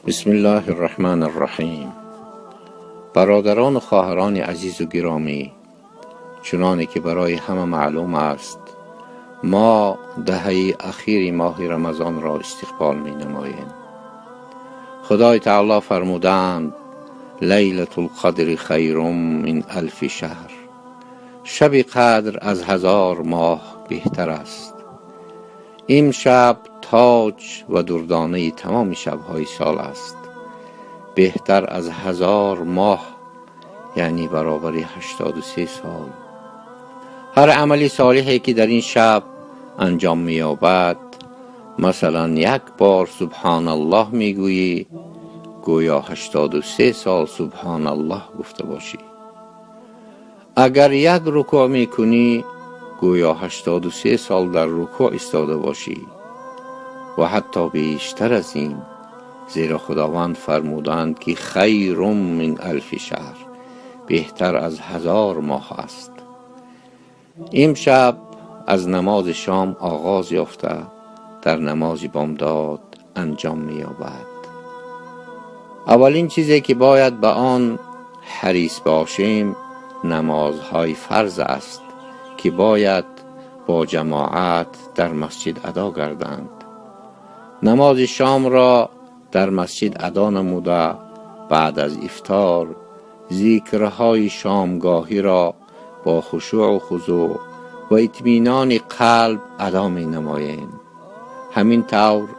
بسم الله الرحمن الرحیم. برادران و خواهران عزیز و گرامی، چنانه که برای همه معلوم است، ما دهه اخیر ماه رمضان را استقبال می نماییم. خدای تعالی فرمودند: لیلة القدر خیر من الف شهر. شب قدر از 1000 ماه بهتر است. این شب تاج و دردانه تمام شبهای سال است، بهتر از 1000 ماه، یعنی برابر 83 سال. هر عمل صالحی که در این شب انجام می‌یابد، مثلا یک بار سبحان الله میگویی، گویا 83 سال سبحان الله گفته باشی. اگر یک رکوع میکنی، گویا 83 سال در رکوع ایستاده باشی و حتی بیشتر از این، زیرا خداوند فرمودند که خیر من الف شهر، بهتر از 1000 ماه است. امشب از نماز شام آغاز یافته در نماز بامداد انجام می‌یابد. اولین چیزی که باید به آن حریص باشیم نمازهای فرض است که باید با جماعت در مسجد ادا گردند. نماز شام را در مسجد ادا نموده، بعد از افطار ذکرهای شامگاهی را با خشوع و خضوع و اطمینان قلب ادا می نماییم. همین طور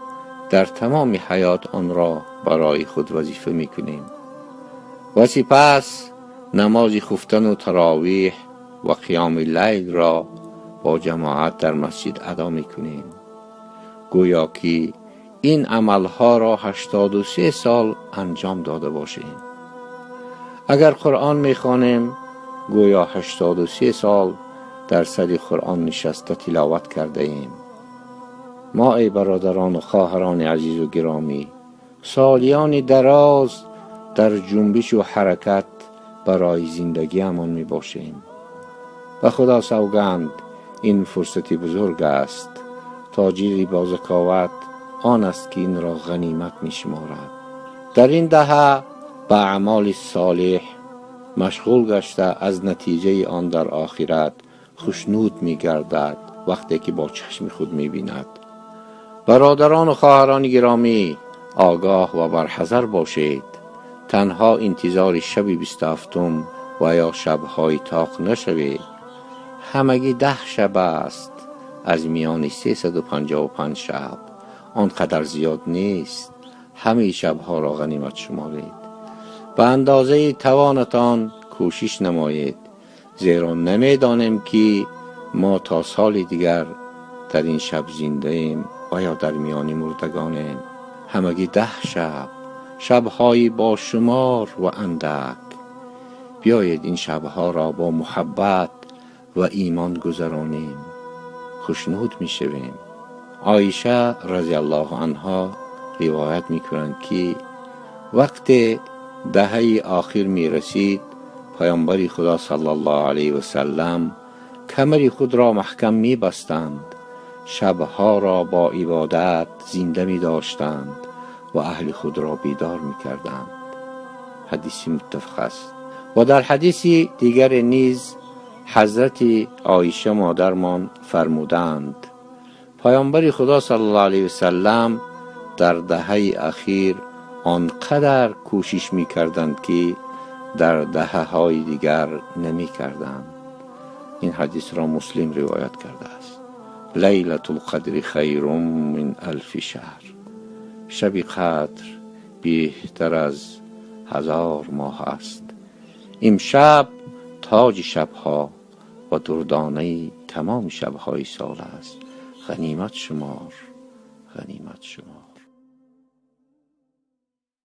در تمام حیات آن را برای خود وظیفه می کنیم و سپس نماز خفتن و تراویح و قیام لیل را با جماعت در مسجد ادا می کنیم. گویا که این عملها را 83 سال انجام داده باشیم. اگر قرآن می خوانیم، گویا 83 سال در سر قرآن نشسته تلاوت کرده ایم. ما ای برادران و خواهران عزیز و گرامی، سالیان دراز در جنبش و حرکت برای زندگی همان می باشیم. به خدا سوگند این فرصت بزرگ است. تاجری با ذکاوت آن است که این را غنیمت می شمارد. در این دهه به اعمال صالح مشغول گشته از نتیجه آن در آخرت خوشنود می گردد وقتی که با چشم خود می بیند. برادران و خواهران گرامی، آگاه و برحذر باشید. تنها انتظار شب 27 و یا شبهای تاق نشوید. همگی 10 شب است از میان 355 شب. آنقدر زیاد نیست. همه شبها را غنیمت شمارید. به اندازه توانتان کوشش نمایید، زیرا نمیدانیم که ما تا سال دیگر در این شب زنده ایم و یا در میان مردگانیم. همگی 10 شب، شبهایی با شمار و اندک. بیایید این شبها را با محبت و ایمان گذرانیم، خوشنود میشویم. عایشه رضی الله عنها روایت میکنند که وقت دهه آخر میرسید، پیامبر خدا صلی الله علیه و سلم کمر خود را محکم میبستند، شبها را با عبادت زنده میداشتند و اهل خود را بیدار میکردند. حدیث متفق است. و در حدیث دیگر نیز حضرت عایشه مادرمان فرمودند: پیامبر خدا صلی الله علیه و سلم در دهه اخیر آنقدر کوشش میکردند که در دهه های دیگر نمیکردند. این حدیث را مسلم روایت کرده است. لیلة القدر خیر من الف شهر. شب قدر بهتر از 1000 ماه است. امشب تاج شبها و دردانه تمام شبهای سال است. غنیمت شمار، غنیمت شمار.